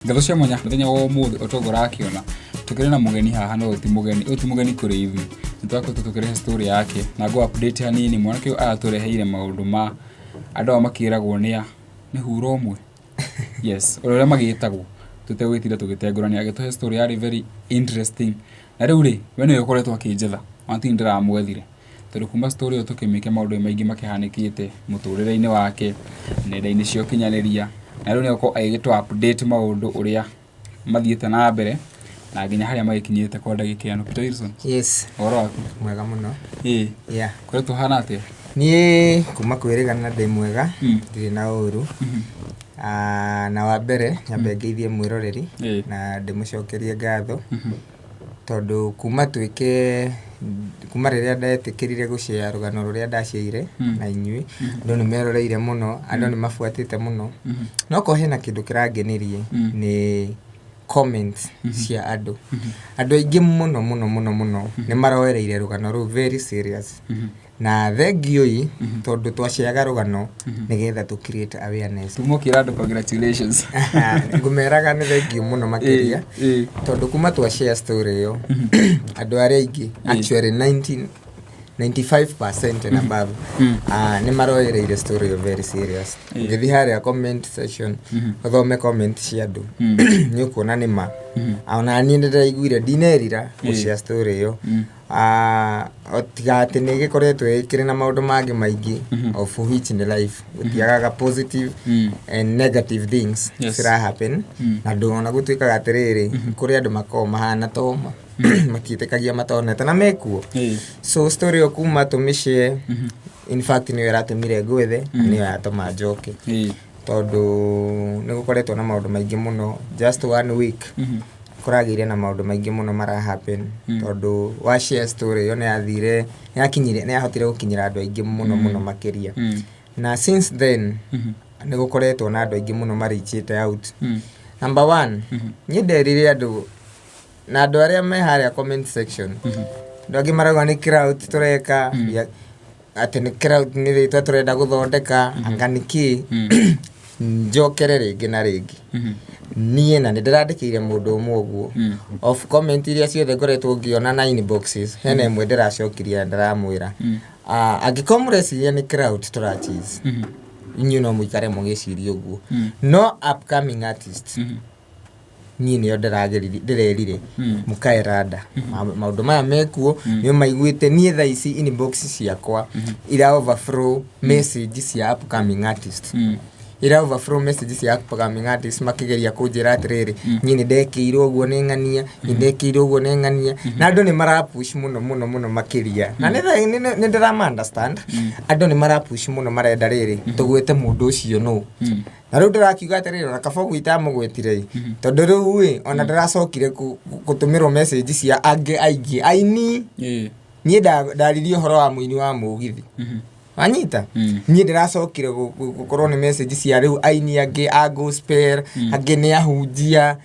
Ngatho cia mwanya mũthenya wa ũmũthĩ ũtongo ũrakĩona tũkĩrĩ na mũgeni haha, no ti mũgeni, ũyũ ti mũgeni kũrĩ ithuĩ. Nĩ twakoretwo tũkĩrehe story yake na ngũ update hanini. Mwanake ũyũ aratũreheire maũndũ ma andũ aya makĩragwo nĩ a nĩ hura ũmwe, yes, ũrĩa magĩtagwo tũtegwĩtinda tũgĩtengũrania. Agĩtũhe story yarĩ very interesting, na rĩu rĩ, we nĩwe ũkoretwo akĩnjetha, ona ti niĩ ndĩramwethire, tondũ kuma story ĩyo tũkĩmĩke maũndũ maingĩ makĩhanĩkĩte mũtũrĩre-inĩ wake, nenda-inĩ cia ũkinyanĩria, na rĩu nĩegũkorwo agĩgĩtũ update maũndũ ũrĩa mathiĩte na mbere na nginya harĩa magĩkinyĩte kwa ndagĩka ĩno. Peter Wilson. Yes. Ũhoro waku? Mwega mũno. Ĩĩ. Yeah. Koretwo ũhana atĩa? Niĩ kuma kwĩrĩgana ndĩ mwega, ndirĩ na ũru. Ah, na wa mbere nyambe ngeithie mwĩroreri na ndĩmũcokerie ngatho, tondũ kuma twĩke kuma rĩrĩa ndetĩkĩrire gũshare rũgano rũrĩa ndaciaire na inyuĩ, andũ nĩ meroreire mũno, andũ nĩ mabuatĩte mũno. No korwo hena kĩndũ kĩrangenirie nĩ comments cia andũ. Andũ aingĩ mũno mũno mũno mũno nĩ maroereire rũgano rũu very serious, na thengiũi tondũ twaciaga rũgano nĩgetha tũ create awareness. Tuma ũkĩra andũ congratulations. Ngũmeraga nĩ thengiũ mũno makĩria, tondũ kuma twa share story ĩyo, andũ arĩa aingĩ, actually 19 95% and above, nĩ maroereire story ĩyo very serious. Ũngĩthiĩ harĩa comment section ũthome comment cia andũ, nĩ ũkuona nĩ ma. Ona niĩ nĩ ndĩraiguire ndinerira gũshare story ĩyo. O tiga atĩ nĩ ĩgĩkoretwo ĩkĩrĩ na maũndũ mangĩ maingĩ, of which in life gũtiagaga positive and negative things cira happen. Na andũ ona gũtuĩkaga atĩrĩrĩ, kũrĩ andũ makoragwo mahana toma matiĩtĩkagia matonete na mekuo. So story ĩyo kuma tũmĩshare, in fact nĩyo ĩratũmire ngwethe na nĩyo yatũma njoke, tondũ nĩ gũkoretwo na maũndũ maingĩ mũno. Just one week kũragĩire na maũndũ maingĩ mũno mara happen, tondũ wa share story ĩyo nĩ yathire, nĩ yakinyire, nĩ yahotire gũkinyĩra andũ aingĩ mũno mũno makĩria. Na since then nĩ gũkoretwo na andũ aingĩ mũno marĩchĩte out. Number one, niĩ nderire andũ na andũ arĩa me harĩa comment section, andũ angĩ marauga nĩ crowd tũreka, atĩ nĩ crowd, nĩ rĩtwa tũrenda gũthondeka, anga nĩ kĩ. Njokere rĩngĩ na rĩngĩ, niĩ na nĩ ndĩrandĩkĩire mũndũ ũmwe ũguo of comment iria ciothe ngoretwo ngĩona na inboxes, hena ĩmwe ndĩracokirie na ndĩramwĩra, "Ah, angĩkorwo mũreciria nĩ crowd tũrachase, inyuĩ no mũikare mũgĩciria ũguo, no upcoming artist niĩ nĩo ndĩrerire mũkae rada. Maũndũ maya mekuo nĩo maiguĩte. Niĩ thaa ici inbox ciakwa ira overflow message cia upcoming artist, ira overflow message cia upcoming artist makĩgeria kũnjĩra atĩrĩrĩ, niĩ nĩ ndekĩirwo ũguo nĩ ng'ania, nĩ ndekĩirwo ũguo nĩ ng'ania." Na andũ nĩ marapush mũno mũno mũno makĩria, na nĩ ndĩrama understand. Andũ nĩ marapush mũno, marenda rĩrĩ tũgwĩte mũndũ ũcio nũ. Na rĩu ndĩrakiuga atĩrĩrĩ, ona kaba ũguo itamũgwetire, tondũ rĩu ĩ ona ndĩracokire gũtũmĩrwo message cia angĩ aingĩ aini. Niĩ ndaririe ũhoro wa mũini wa mũgithi, wanyita? Niĩ ndĩracokire gũkorwo nĩ message cia rĩu aini angĩ a gospel, angĩ nĩ ahunjia.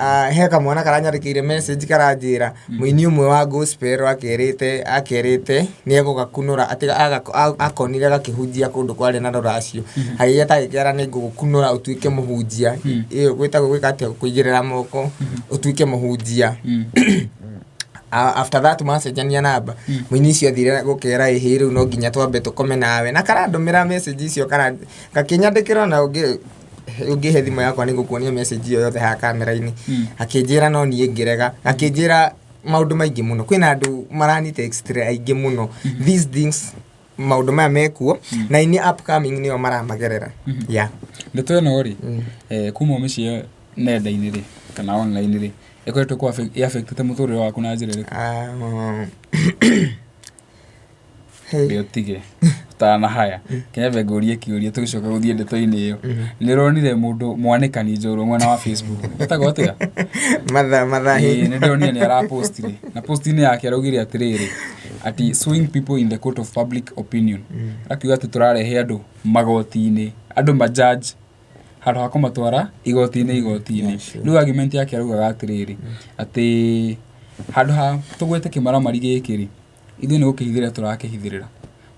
Ah, he kamwana karanyandĩkĩire message karanjĩra mũini ũmwe wa gospel akerĩte nĩ egũgakunũra, atĩ akonire gakĩhunjia kũndũ kwarĩ na rũracio, agĩgĩta agĩkera, "Nĩ ngũgũkunũra ũtuĩke mũhunjia." Ĩyo gwĩtagwo gwĩka atĩa? Kũigĩrĩra moko ũtuĩke mũhunjia. After that macenjania namba, mũini ũcio athire gũkera, "Ĩhĩ, rĩu no nginya twambe tũkome nawe." Na karandũmĩra message icio, gakĩnyandĩkĩra, na ũngĩ ũngĩhe thimũ yakwa nĩ ngũkuonia message ĩyo yothe haha kamera-inĩ. Akĩnjĩra, no niĩ ngĩrega. Akĩnjĩra maũndũ maingĩ mũno. Kwĩna andũ marani text aingĩ mũno. These things, maũndũ maya mekuo na ini upcoming nĩo maramagerera, yeah. Ndeto ĩno rĩ, kuma ũmĩcie nenda-inĩ rĩ kana online rĩ, ĩkoretwo ĩ-affectĩte mũtũrĩre waku na njĩra ĩrĩkũ? Hey. Rĩ ũtige ũtanahaya, kĩnyambe ngũrie kĩũria tũgĩcoka gũthiĩ ndeto-inĩ ĩyo. Nĩ ũronire mũndũ mwanĩkani njorua mwena wa Facebook etagwo atĩa? Matha mathahi. Ĩĩ, nĩ ndĩronire nĩ arapostire, na post-inĩ yake araugire atĩrĩrĩ, ati "Suing people in the court of public opinion." Akiuga atĩ tũrarehe andũ magoti-inĩ, andũ majudge handũ ha kũmatwara igoti-inĩ. Yeah, sure. Rĩu argument yake araugaga atĩrĩrĩ, atĩ handũ ha tũgwete kĩmaramari gĩkĩ rĩ, ithuĩ nĩ gũkĩhithĩrĩra tũrakĩhithĩrĩra.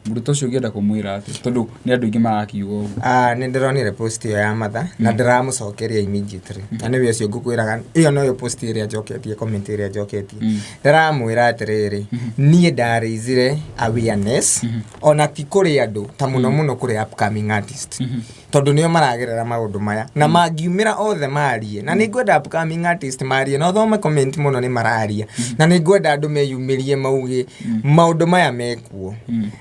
Mũndũ ta ũcio ũngĩenda kũmwĩra atĩa, tondũ nĩ andũ aingĩ marakiuga ũguo? Ah, nĩ ndĩronire post ĩyo ya matha na ndĩramũcokeria immediately, na nĩwe ũcio ngũkwĩraga, ĩyo noyo post ĩrĩa njoketie, comment ĩrĩa njoketie. Ndĩramwĩra atĩrĩrĩ, niĩ ndarĩizire awareness ona ti kũrĩ andũ ta mũno mũno kũrĩ upcoming artist, tondũ nĩo maragerera maũndũ maya na mangiumĩra othe marie, na nĩ ngwenda upcoming artist marie na ũthome comment mũno nĩ mararia, na nĩ ngwenda andũ meyumĩrie mauge maũndũ maya mekuo.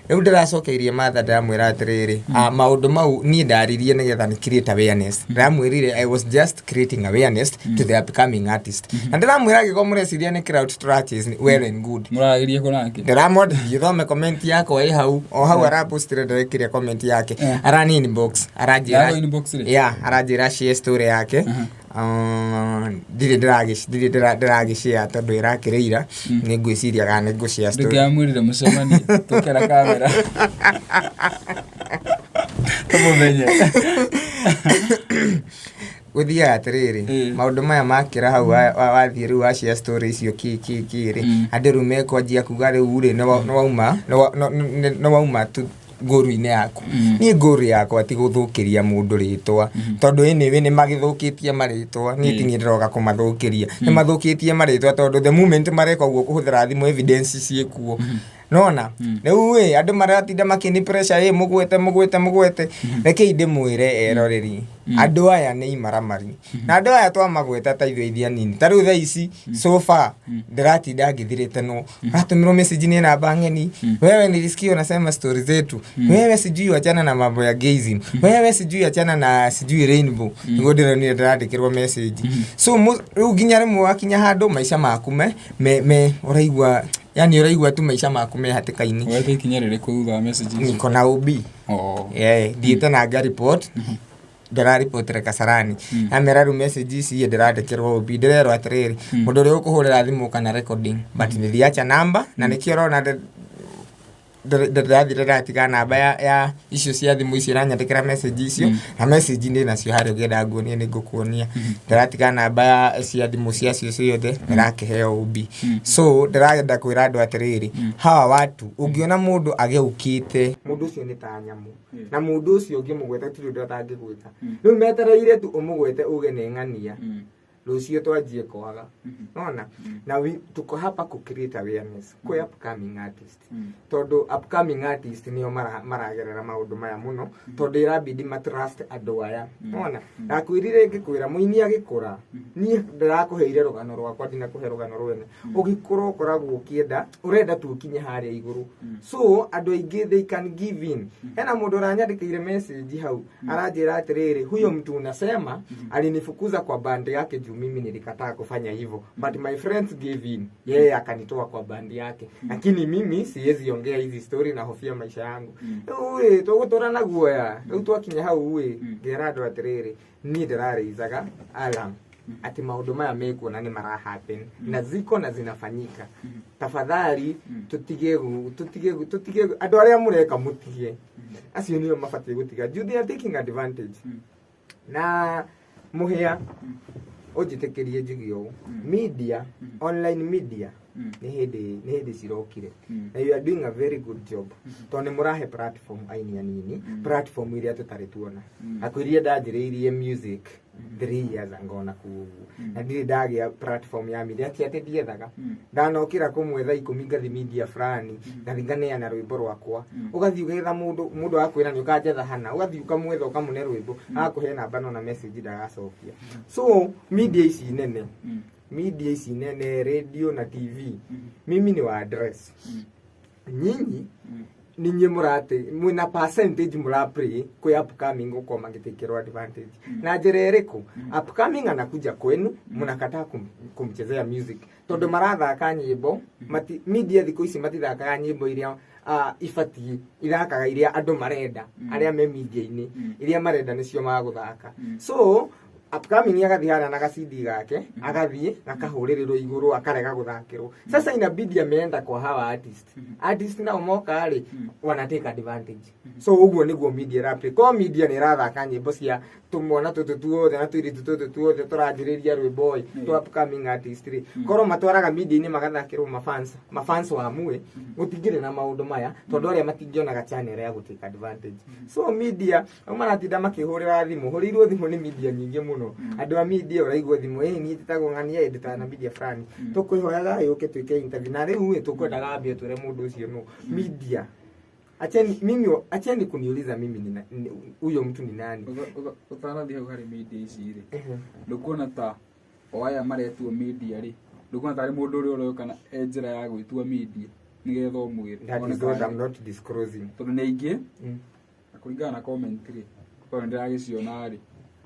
Rĩu ndĩracokeirie Martha, ndĩramwĩra atĩrĩrĩ, ah, maũndũ mau niĩ ndaririe nĩgetha nĩ create awareness. Ndĩramwĩrire I was just creating awareness to the upcoming artist, na ndĩramwĩra angĩkorwo mũreciria nĩ clout chase, well and good. Mũraragĩria kũ nake? Ndĩramwandĩkithia, thome comment yakwa ĩ hau, o hau arapostire, ndĩrekire comment yake. Arani inbox, aranjĩra Yako inbox rĩ? Yeah, aranjĩra share story yake. Ndirĩ ndĩragĩshare tondũ ĩrakĩrĩira, nĩ ngwĩciria kana nĩ ngũshare story. Ndũkĩamwĩrire mũcemanie tũkera kamera tũmũmenye. Gũthiaga atĩrĩrĩ, maũndũ maya makĩra hau wathiĩ rĩu washare story icio kĩ kĩ kĩ rĩ, andũ rĩu mekwanjia kuga rĩu rĩ nĩ wauma nĩ wauma tu ngũru-inĩ yaku. Niĩ ngũru yakwa ti gũthũkĩria mũndũ rĩtwa, tondũ anyway nĩ magĩthũkĩtie marĩtwa. Niĩ ti niĩ ndĩroka kũmathũkĩria, nĩ mathũkĩtie marĩtwa, tondũ the moment mareka ũguo kũhũthĩra thimũ, evidence ciĩkuo nona. Rĩu ĩ andũ maratinda makĩni pressure ĩ mũgwete mũgwete mũgwete. Rekei ndĩmwĩre eroreri, andũ aya nĩ imaramari, na andũ aya twamagweta ta ithuĩ ithuĩ anini. Ta rĩu thaa ici so far ndĩratinda ngĩthirĩte, no ratũmĩrwo message nĩ namba ng'eni: "Wewe, nilisikia unasema story zetu. Wewe, sijui wachana na mambo ya gayism. Wewe, sijui achana na sijui rainbow." Niguo ndĩronire ndĩrandĩkĩrwo message. So rĩu nginya rĩmwe wakinya handũ maica maku me ũraigua, yani ũraigua tu maica maku me hatĩka-inĩ. Woete ikinya rĩrĩkũ thutha wa message icio? Niko na OB. Oh. Yeah, thiĩte na nga report, ndĩraribotire Kasarani, amera rĩu message ici ndĩrandĩkĩrwo OB, ndĩrerwo atĩrĩrĩ, mũndũ ũrĩa ũkũhũrĩra thimũ kana recording, but niliacha namba, na nĩkĩo ũrona ndĩrathire ndatiga namba ya icio cia thimũ icio iranyandĩkĩra message icio, na message ndĩ nacio harĩa, ũngĩenda nguonie nĩ ngũkuonia. Ndĩratiga namba ya cia thimũ ciacio ciothe, ndĩrakĩheo OB. So ndĩrenda kwĩra andũ atĩrĩrĩ, hawa watu ũngĩona mũndũ ageũkĩte, mũndũ ũcio nĩ ta nyamũ, na mũndũ ũcio ũngĩmũgweta tirĩ ũndũ atangĩgwĩka. Rĩu metereire tu ũmũgwete uge nĩ ng'ania, rũciũ twanjie kwaga nona. Na tuko hapa ku create awareness kwĩ upcoming artist, tondũ upcoming artist nĩo maragerera maũndũ maya mũno, tondũ ĩrabidi matrust andũ aya nona. Ndakwĩrire ngĩkwĩra mũini agĩkũra, niĩ ndĩrakũheire rũgano rwakwa, ndinakũhe rũgano rwene. Ũgĩkũra ũkoragwo ũkĩenda, ũrenda tu ũkinye harĩa igũrũ, so andũ aingĩ they can give in. Hena mũndũ ũranyandĩkĩire message hau, aranjĩra atĩrĩrĩ, "Huyo mtu unasema alinifukuza kwa band yake juu mimi nilikataa kufanya hivyo, but my friends gave in, yeye akanitoa kwa band yake, lakini mimi siwezi ongea hizi story, na hofia maisha yangu." Rĩu ĩ tũgũtũra na guoya. Rĩu twakinya hau ĩ ngera andũ atĩrĩrĩ, niĩ ndĩrarĩizaga alarm atĩ maũndũ maya mekuo na nĩ mara happen na ziko na zinafanyika. Tafadhali tũtige andũ arĩa mũreka, mũtige. Acio nĩo mabatiĩ gũtiga juu they are taking advantage. Na mũhĩa ũnjĩtĩkĩrie njuge ũũ, media, online media, nĩ hĩndĩ cirokire, na you are doing a very good job, tondũ nĩ mũrahe platform aini anini, platform iria tũtarĩ tuona. Akwĩrie ndanjĩrĩirie music 3 years ago na kũu ũguo, na ndirĩ ndagĩa platform ya media. Ti atĩ ndiethaga, ndanokĩra kũmwe thaa 10 ngathi media fulani, ngathi nganeana rwĩmbo rwakwa. Ũgathiĩ ũgetha mũndũ, mũndũ akwĩra nĩ ũkanjetha hana, ũgathiĩ ũkamwetha, ũkamũne rwĩmbo, agakũhe namba no na message ndagacokia. So media ici nene, media ici nene, radio na TV, mimi ni wa address nyinyi, ninyi mũrate mwĩna percentage mũraplay kwĩ upcoming gũkorwo magĩtĩkĩrwo advantage. Na njĩra ĩrĩkũ? Upcoming anakuja kwenu, mnakataa kumchezea music tondũ marathaka nyĩmbo mati, media thikũ ici matithakaga nyĩmbo iria ibatiĩ, ithakaga iria andũ marenda, arĩa me media-inĩ, iria marenda nĩcio magũthaka. So Upcoming agathiĩ harĩa na gacidi gake, agathiĩ gakahũrĩrĩrwo igũrũ, akarega gũthakĩrwo. Sasa inabidi ameenda kwa hawa artist. Artist nao moka rĩ, wana take advantage. So ũguo nĩguo media ĩraplay. Korwo media nĩ ĩrathaka nyĩmbo cia tũmwana tũtũ tuothe na tũirĩtu tũtũ tuothe tũranjĩrĩria rwĩmbo ĩ, tũ upcoming artist rĩ, korwo matwaraga media-inĩ magathakĩrwo mafans, mafans wa mue, gũtingĩrĩ na maũndũ maya, tondũ arĩa matingĩonaga channel ya gũtake advantage. So media au maratinda makĩhũrĩra thimũ, hũrĩirwo thimũ nĩ media nyingĩ mũno. Andũ a media ũraigua thimũ, ĩ niĩ njĩtagwo ng'ania, ĩ ndĩtaga na media fulani, tũkwĩhoyaga yũke twĩke interview na rĩu ĩ tũkwendaga wambe ũtwĩre mũndũ ũcio nũ. Media, acheni mimi, acheni kuniuliza mimi huyo mtu ni nani. Ũtanathiĩ hau harĩ media ici rĩ, ndũkuona ta o aya maretuo media rĩ, ndũkuona tarĩ mũndũ ũrĩa ũroka na e njĩra ya gwĩtua media nĩgetha ũmwĩre? That is what I'm not disclosing. Tondũ nĩ aingĩ, na kũringana na comment rĩ, korwo nĩndĩragĩciona rĩ,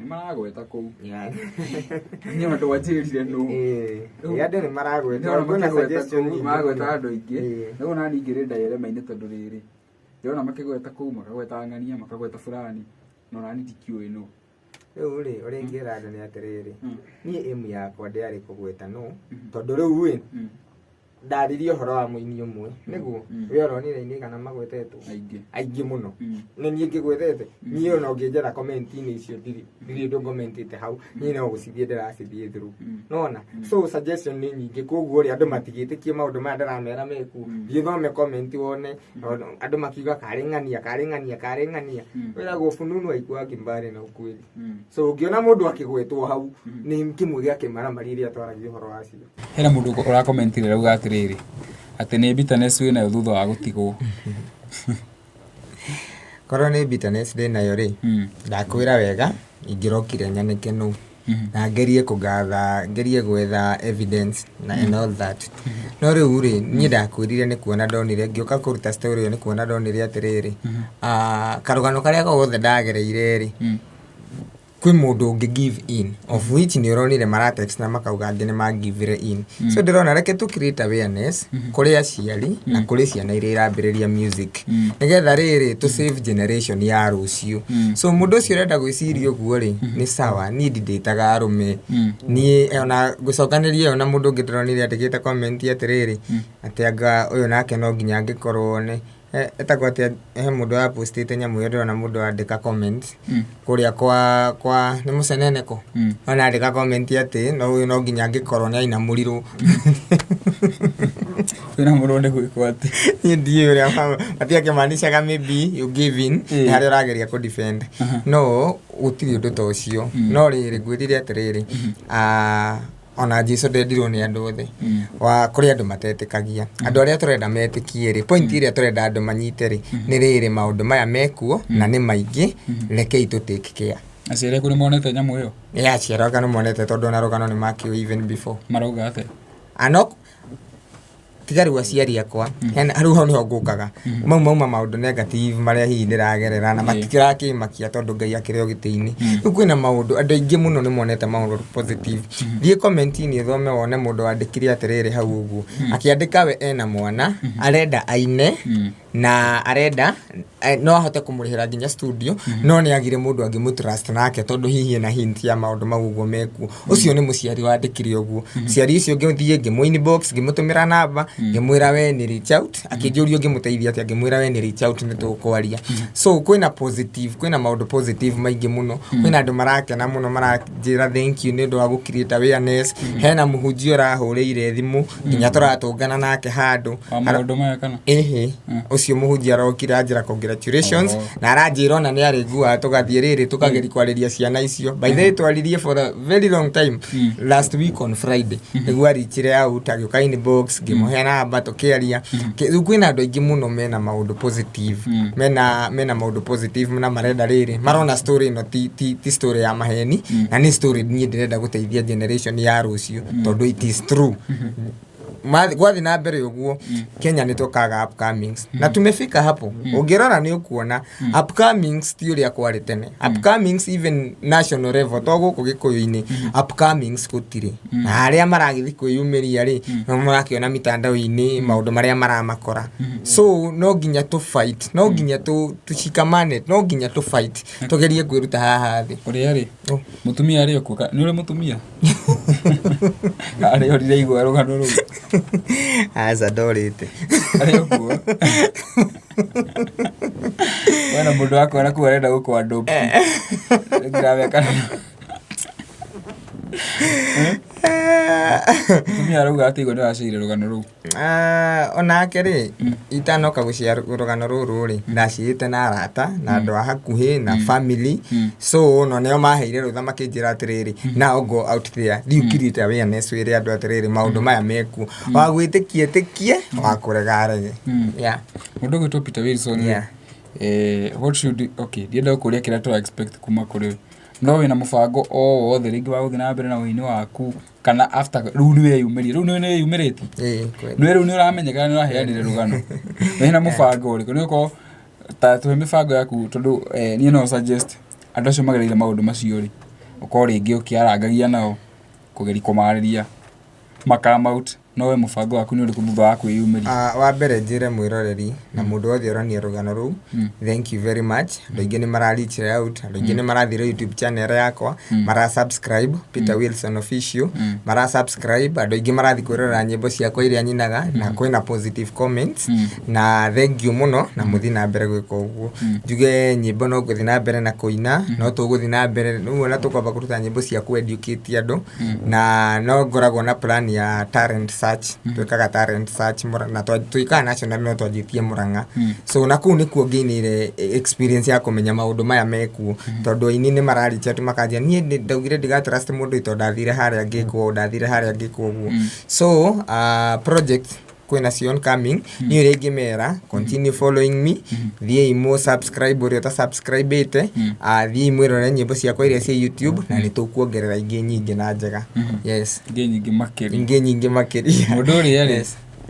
nĩ maragweta kũu. Niĩ ona ndwanjĩrire nũ. Ĩĩ, andũ nĩ maragweta. Ndĩrona kwĩna makĩgweta suggestion kũu, nyingĩ maragweta mũno. Andũ aingĩ. Rĩu ona niĩ ngĩrĩ dilemma-inĩ, tondũ rĩrĩ, ndĩrona makĩgweta kũu, makagweta ng'ania, makagweta fulani, na ona niĩ ndikĩũĩ nũ. Rĩu rĩ, ũrĩa ingĩra andũ nĩ atĩrĩrĩ, niĩ aim yakwa ndĩarĩ kũgweta no, tondũ rĩu ĩ, ndaririe ũhoro wa mũini ũmwe nĩguo we ũronire inĩ kana magwetetwo Aingĩ. Aingĩ mũno. Nĩ niĩ ngĩgwetete? Niĩ ona ũngĩnjetha comment-inĩ icio, ndirĩ ũndũ ngomentĩte hau. Niĩ no gũcithiĩ ndĩracithiĩ through. Nona so suggestion nĩ nyingĩ, koguo rĩ, andũ matigĩtĩkie maũndũ maya ndĩramera meku. Thiĩ thome comment wone andũ makiuga karĩ ng'ania, karĩ ng'ania, karĩ ng'ania. Wĩragwo fununu haikuangi mbali na ukweli. So ũngĩona mũndũ akĩgwetwo hau, nĩ kĩmwe gĩa kĩmaramari iria twaragia ũhoro wacio. Hena mũndũ ũrakomentire rauga atĩrĩrĩ, atĩ nĩ bitterness wĩnayo thutha wa gũtigwo. Korwo nĩ bitterness ndĩ nayo rĩ, ndakwĩra wega, ingĩrokire nyanĩke nũ na ngerie kũgatha, ngerie gwetha evidence na and all that. No rĩu rĩ, niĩ ndakwĩrire nĩ kuona ndonire ngĩũka kũruta story ĩyo, nĩ kuona ndonire atĩrĩrĩ, karũgano karĩa gothe ndagereire rĩ, kwĩ mũndũ ũngĩ give in, of which nĩ ũronire maratext na makauga angĩ nĩ magivire in. So ndĩrona reke tu create awareness kũrĩ aciari na kũrĩ ciana iria irambĩrĩria music, nĩgetha rĩrĩ tũ save generation ya rũciũ. So mũndũ ũcio ũrenda gwĩciria ũguo rĩ, nĩ sawa. Niĩ ndindĩtaga arũme. Niĩ ona ngũcokanĩria ĩyo na mũndũ ũngĩ ndĩronire andĩkĩte comment atĩrĩrĩ, atĩ anga ũyũ nake no nginya angĩkorwo nĩ etagwo atĩa. He mũndũ wapostĩte nyamũ ĩyo, ndĩrona mũndũ andĩka comment kũrĩa kwa nĩ mũceneneko. Ona andĩka comment atĩ no ũyũ no nginya angĩkorwo nĩ ainamũrirwo. Wĩna mũrwo nĩ gwĩkwo atĩ? Niĩ ndiũĩ ũrĩa matiakĩmaanishaga, maybe you give in. Nĩ harĩa ũrageria kũ defend, no gũtirĩ ũndũ ta ũcio. No rĩrĩ, ngwĩrire atĩrĩrĩ, ona Jesu ndendirwo nĩ andũ othe. Wa kũrĩ andũ matetĩkagia. Andũ arĩa tũrenda metĩkie rĩ, point ĩrĩa tũrenda andũ manyite rĩ, nĩ rĩrĩ, maũndũ maya mekuo na nĩ maingĩ, rekei tũ take care. Aciari aku nĩ monete nyamũ ĩyo? Nĩ aciari aka nĩ monete, tondũ ona rũgano nĩ makĩũĩ even before. Marauga atĩa? Ano tiga rĩu aciari akwa hena rĩu, hau nĩho ngũkaga mau mauma maũndũ negative marĩa hihi ndĩragerera na matirakĩmakia, tondũ Ngai akĩrĩ o gĩtĩ-inĩ. Rĩu kwĩna maũndũ, andũ aingĩ mũno nĩ monete maũndũ positive. Thiĩ comment-inĩ ũthome wone mũndũ wandĩkire atĩrĩrĩ hau ũguo, akĩandĩka we ena mwana arenda aine na arenda no ahote kũmũrĩhĩra nginya studio, no nĩ agire mũndũ angĩmũtrust nake, tondũ hihi ena hint ya maũndũ mau ũguo mekuo. Ũcio nĩ mũciari wandĩkire ũguo. Mũciari ũcio ngĩthiĩ ngĩmũ inbox, ngĩmũtũmĩra namba, ngĩmwĩra we nĩ reach out. Akĩnjũria ũngĩmũteithia atĩa, ngĩmwĩra we nĩ reach out, nĩ tũkwaria. So kwĩna positive, kwĩna maũndũ positive maingĩ mũno. Kwĩna andũ marakena mũno, maranjĩra thank you nĩ ũndũ wa gũ create awareness. Hena mũhunjia ũrahũrĩire thimũ nginya tũratũngana nake handũ. Wa maũndũ maya kana? Ĩhĩ, ũcio mũhunjia arokire anjĩra congratulations. Oh. Na aranjĩra ona nĩ arĩiguaga tũgathiĩ rĩrĩ tũkageria kwarĩria ciana icio. By the way, twaririe for a very long time last week on Friday nĩguo arichire out, agĩũka inbox, ngĩmũhe namba, tũkĩaria. Rĩu kwĩna andũ aingĩ mũno mena maũndũ positive, mena maũndũ positive na marenda rĩrĩ, marona story ĩno ti story ya maheni, na nĩ story niĩ ndĩrenda gũteithia generation ya rũciũ, tondũ it is true. Gwathi na mbere ũguo, Kenya nĩ tũkaga upcomings na tumefika hapo. Ũngĩrora nĩ ũkuona upcomings ti ũrĩa kwarĩ tene. Upcomings even national level, to gũkũ Gĩkũyũ-inĩ, upcomings gũtirĩ, na arĩa maragĩthiĩ kwĩyumĩria rĩ, no marakĩona mitandao-inĩ maũndũ marĩa maramakora. So no nginya tũ fight, no nginya tũshikamane, no nginya tũ fight, tũgerie kwĩruta haha thĩ. Ũrĩa rĩ, Oh. mũtumia arĩ okuo, nĩ ũrĩ mũtumia arĩ orire igua rũgano rũu? Aca, ndorĩte. Arĩ okuo wena mũndũ wakwara kũu arenda gũkũ adopt, ndirameka. Mũtumia arauga atĩ igua nĩ waceire rũgano rũu. Ah, onake rĩ, itanoka gũcia rũgano rũrũ rĩ, ndaciĩte na arata na andũ a hakuhĩ na family. So no nĩo maheire rũtha makĩnjĩra atĩrĩrĩ, now go out there, thiĩ create awareness, wĩre andũ atĩrĩrĩ, maũndũ maya mekuo, wa gwĩtĩkia ĩtĩkie, wa kũrega arege. Yeah. Mũndũ ũgwĩtwo Peter Wilson rĩ, what should, okay, ndienda gũkũria kĩrĩa tũra expect kuma kũrĩ we, no wĩna mũbango o wothe rĩngĩ wa gũthiĩ na mbere na ũini waku, kana after rĩu nĩ weyumĩria, rĩu nĩ weyumĩrĩtie? Ĩĩ, kweli. Nĩ rĩu nĩ ũramenyeka, nĩ ũraheanire rũgano, wĩna mũbango ũrĩkũ? Nĩ ũkorwo ta tũhe mĩbango yaku, tondũ niĩ no suggest andũ acio magereire maũndũ macio rĩ, ũkorwo rĩngĩ ũkĩarangagia nao, kũgeria kũmarĩria ma come out. No we mũbango waku nĩ ũrĩkũ thutha wa kwĩyumĩria? Ah, wa mbere njĩre mwĩroreri na mũndũ wothe ũronia rũgano rũu, thank you very much. Andũ aingĩ nĩ mara reach out, andũ aingĩ nĩ marathire YouTube channel yakwa, mara subscribe, Peter Wilson Official, mara subscribe. Andũ aingĩ marathiĩ kwĩrorera nyĩmbo ciakwa iria nyinaga na kwĩna positive comments, na thank you mũno, na mũthiĩ na mbere gwĩka ũguo. Njuge nyĩmbo no ngũthiĩ na mbere na kũina, no tũgũthiĩ na mbere rĩu ona tũkwamba kũruta nyĩmbo cia kũ educate andũ, na no ngoragwo na plan ya talent search. Twĩkaga talent search na twĩkaga national, no twanjĩtie Murang'a. So na kũu nĩkuo ngĩinĩire experience ya kũmenya maũndũ maya mekuo, tondũ aini nĩ mararicha tu makanjia, niĩ ndaugire ndiga trust mũndũ tondũ ndathire harĩa ngĩkwo ũũ, ndathire harĩa ngĩkwo ũguo. So project kwĩna cio oncoming. Niĩ ũrĩa ingĩmera, continue following me, thiĩi mũ subscribe ũrĩa ũta subscribe ĩte, thiĩi mwĩrore nyĩmbo ciakwa iria ciĩ YouTube, na nĩ tũkuongerera ingĩ nyingĩ na njega. Yes. Ingĩ nyingĩ makĩria. Ingĩ nyingĩ makĩria. Mũndũ ũrĩa rĩ,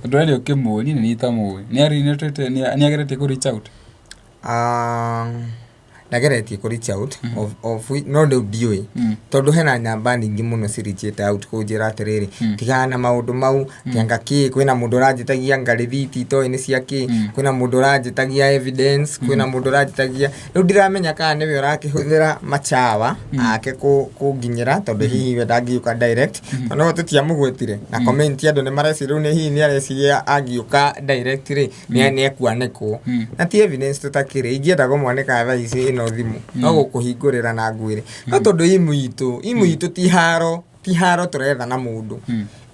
ũndũ ũrĩa ũkĩmũĩ, niĩ nĩ nitamũĩ, nĩ ageretie kũ reach out? Ndageretie kũ reach out no rĩu ndiũĩ, tondũ hena namba nyingĩ mũno cirĩchĩte out kũnjĩra atĩrĩrĩ, tigana na maũndũ mau, tianga kĩ. Kwĩna mũndũ ũranjĩtagia anga rĩthiti itoĩ nĩ cia kĩ, kwĩna mũndũ ũranjĩtagia evidence, kwĩna mũndũ ũranjĩtagia. Rĩu ndiramenya kana nĩwe ũrakĩhũthĩra machawa ake kũnginyĩra, tondũ hihi we ndangĩũka direct, tondũ no tũtiamũgwetire na comment, andũ nĩ mareciria rĩu nĩ hihi nĩ areciria angĩũka direct rĩ, nĩ ekuanĩkwo, na ti evidence tũtakĩrĩ. Ingĩenda kũmwanĩka thaa ici ĩno thimũ no gũkũhingũrĩra na ngwĩre, no tondũ imu itũ ti haro, ti haro tũretha na mũndũ.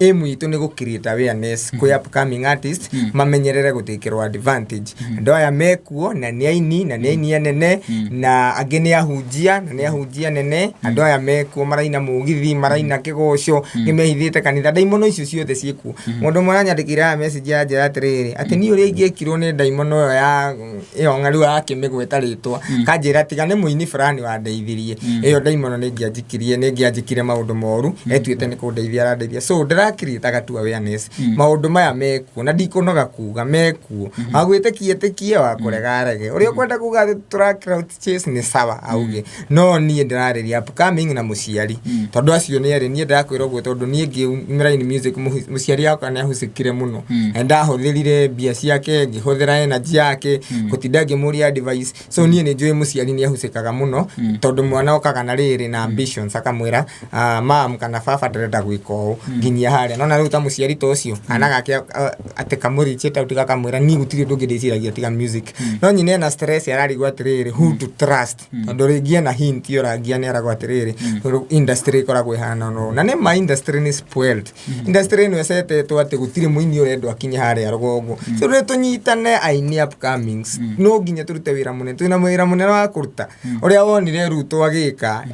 Aim itũ nĩ gũ create awareness kwĩ upcoming artist, mamenyerere gũtĩkĩrwo advantage. Andũ aya mekuo na nĩ aini, na nĩ aini anene, na angĩ nĩ ahunjia, na nĩ ahunjia nene. Andũ aya mekuo maraina mũgithi, maraina kĩgoco, nĩ mehithĩte kanitha, ndaimono icio ciothe ciĩkuo. Mũndũ ũmwe aranyandĩkĩire haha message ya njĩra atĩrĩrĩ, atĩ niĩ ũrĩa ingĩekirwo nĩ ndaimono ĩyo ya ĩyo ng'ariũ, akĩmĩgweta rĩtwa, kanjĩra tiga nĩ mũini fulani wandeithirie, ĩyo ndaimono nĩ ingĩanjikirie, nĩ ingĩanjikire maũndũ moru, etuĩte nĩ kũndeithia arandeithia. So ndĩrakiriĩtaga tu awareness, maũndũ maya mekuo, na ndikũnoga kuga mekuo. Wa gwĩtĩkia ĩtĩkie, wa kũrega arege. Ũrĩa ũkwenda kuga atĩ tũra clout chase nĩ sawa auge, no niĩ ndĩrarĩria upcoming na mũciari, tondũ acio nĩ erĩ. Niĩ ndakwĩra ũguo tondũ niĩ ngĩumĩra in music, mũciari wakwa nĩ ahucĩkire mũno, na ndahũthĩrire mbia ciake, ngĩhũthĩra energy yake gũtinda ngĩmũria advice. So niĩ nĩ njũĩ mũciari nĩ ahucĩkaga mũno, tondũ mwana okaga na rĩrĩ na ambitions, akamwĩra, "Mam kana baba, ndĩrenda gwĩka ũũ, nginyia harĩa." Nona rĩu ta mũciari ta ũcio, kana gake atĩ kamũrichĩte out gakamwĩra, "Niĩ gũtirĩ ũndũ ũngĩ ndĩciragia tiga music." No nyina ena stress, ararigwo atĩrĩrĩ, who to trust, tondũ rĩngĩ ena hint ũrangia nĩ aragwo atĩrĩrĩ, industry ĩkoragwo ĩhana ũũ, na nĩ ma industry nĩ spoiled. Industry ĩno ĩcetetwo atĩ gũtirĩ mũini ũrendwo akinye harĩa rũgongo. So rĩu tũnyitane aini upcomings, no nginya tũrute wĩra mũnene, twĩna wĩra mũnene wa kũruta, ũrĩa wonire Ruto agĩka,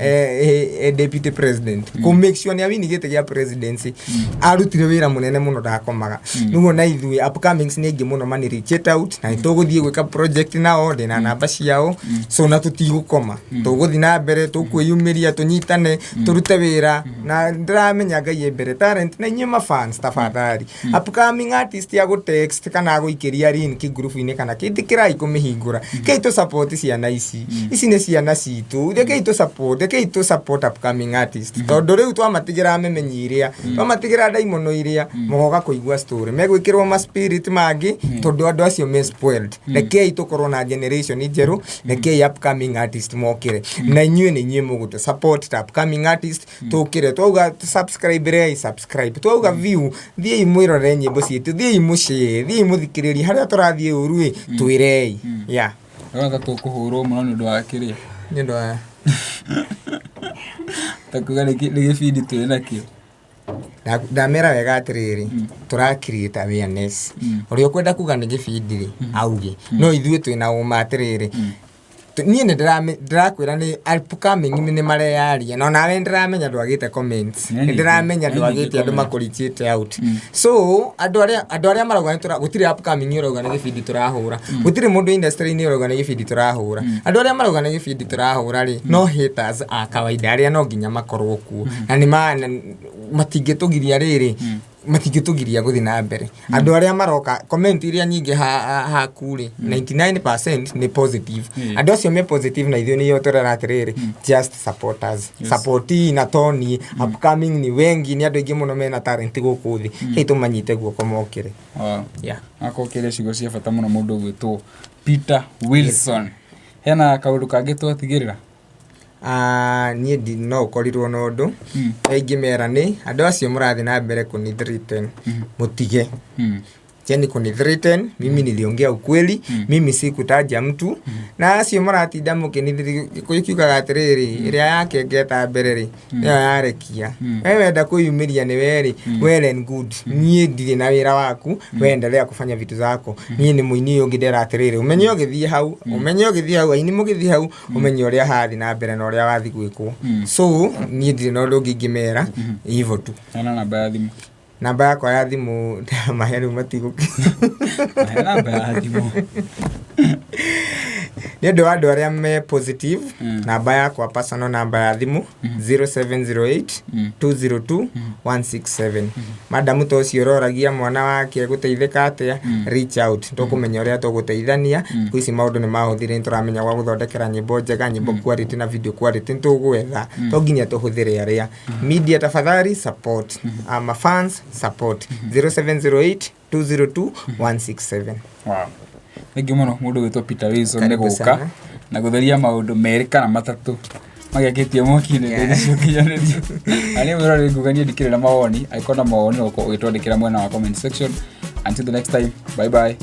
deputy president, kũ make sure nĩ awini gĩtĩ gĩa presidency. Arutire wĩra mũnene mũno, ndakomaga. Nĩguo na ithuĩ upcomings nĩ aingĩ mũno mani reach it out, na nĩtũgũthiĩ gwĩka project nao, ndĩna namba ciao. So na tũtigũkoma, tũgũthiĩ na mbere, tũkwĩyumĩria, tũnyitane, tũrute wĩra, na ndĩramenya Ngai e mbere. Talent na inyuĩ mafans, tafadhali, upcoming artist ya gũtext kana gũikĩria link ngurubu-inĩ kana kĩtĩkĩrai kũmĩhingũra, kei tũ support ciana ici. Ici nĩ ciana citũ. Rekei tũ support, rekei tũ support upcoming artist, tondũ rĩu twamatigĩra memenyi iria, twamatigĩra ndaimono iria, mũgoka kũigua story megwĩkĩrwo ma spirit mangĩ, tondũ andũ acio me spoiled. Rekei tũkorwo na generation njerũ, rekei upcoming artist mokĩre, na inyuĩ nĩ inyuĩ mũgũtũ support ta upcoming artist tũkĩre. Twauga subscribe, rei subscribe. Twauga view, thiĩi mwĩrorere nyĩmbo citũ, thiĩi mũshare, thiĩi mũthikĩrĩrie harĩa tũrathiĩ ũru ĩ, twĩrei, yeah. Ndĩrona ta tũkũhũrwo mũno nĩ ũndũ wa kĩrĩa. Nĩ ũndũ wa Ta kuga nĩ gĩbindi twĩ nakĩo. Ndamera wega atĩrĩrĩ, tũra create awareness. Ũrĩa ũkwenda kuga nĩ gĩbindi rĩ, auge, no ithuĩ twĩna ũma atĩrĩrĩ, niĩ nĩ ndĩrakwĩra nĩ upcoming nĩ mareyaria, na onawe nĩ ndĩramenya ndwagĩte comments. Nĩ nĩ nyingĩ. Ndĩramenya Nĩ ndwagĩte nyingĩ andũ comments. makũrichĩte out. So andũ arĩa marauga nĩ gũtirĩ upcoming ũrauga nĩ gĩbindi tũrahũra, gũtirĩ mũndũ industry-inĩ ũrauga nĩ gĩbindi tũrahũra. Andũ arĩa marauga nĩ gĩbindi tũrahũra rĩ, no haters a kawaida arĩa no nginya makorwo kuo, na nĩ matingĩtũgiria rĩrĩ, matingĩtũgiria gũthiĩ na mbere. Andũ arĩa maroka comment iria nyingĩ haku rĩ, 99% nĩ positive. Andũ acio me positive, na ithuĩ nĩyo tũrera atĩrĩrĩ, just support us. Support na toni upcoming ni wengi, nĩ andũ aingĩ mũno mena talent gũkũ thĩ. Hei, tũmanyite guoko mokĩre. Wow. Yeah. Akorwo kĩrĩa ciugo cia bata mũno mũndũ ũgwĩtwo Peter Wilson. Hena kaũndũ kangĩ twatigĩrĩra? Ah, niĩ no ũkorirwo na ũndũ ingĩmera nĩ andũ acio mũrathiĩ na mbere kũni threaten, mũtige. Cheni kuni threaten. Mimi niliongea ukweli, mimi sikutaja mtu. Na acio mũratinda mũkĩnithiri, Gĩkũyũ kiugaga atĩrĩrĩ, ĩrĩa yakengeta mbere rĩ, nĩyo yarekia. We wenda kwĩyumĩria nĩ we rĩ, well and good. Niĩ ndirĩ na wĩra waku, we endelea kufanya vitu zako. Niĩ nĩ mũini ũyũ ũngĩ ndera atĩrĩrĩ, ũmenye ũgĩthiĩ hau, ũmenye ũgĩthiĩ hau, aini mũgĩthiĩ hau, ũmenye ũrĩa hathi na mbere na ũrĩa wathi gwĩkwo. So niĩ ndirĩ na ũndũ ũngĩ ingĩmera, hivyo tu. Hena namba ya thimũ? Namba yakwa ya thimũ ndamahe rĩu matigũ. Hena namba ya thimũ. Nĩ ũndũ wa andũ arĩa me positive, namba yakwa personal, namba ya thimũ 0708 202 167. Madamu ta ũcio ũroragia mwana wake gũteithĩka atĩa, reach out, tũkũmenya ũrĩa tũgũteithania. Thikũ ici maũndũ nĩ mahũthire, nĩ tũramenya gwa gũthondekera nyĩmbo njega, nyĩmbo quality na video quality, nĩ tũgwetha, to nginya tũhũthĩre arĩa media. Tafadhali support mafans, support 0708 202 167. Wow. Thank you mũno mũndũ wĩtwo Peter Wilson nĩ Karibu gũka sana. Na gũtheria maũndũ merĩ kana matatũ magĩakĩtie mwaki nenda-inĩ cia ũkinyanĩria. Na niĩ mwĩroreri nguga niĩ ndikĩrĩ na mawoni, angĩkorwo na mawoni no ũkorwo ũgĩtwandĩkĩra mwena wa comment section. Until the next time, bye bye.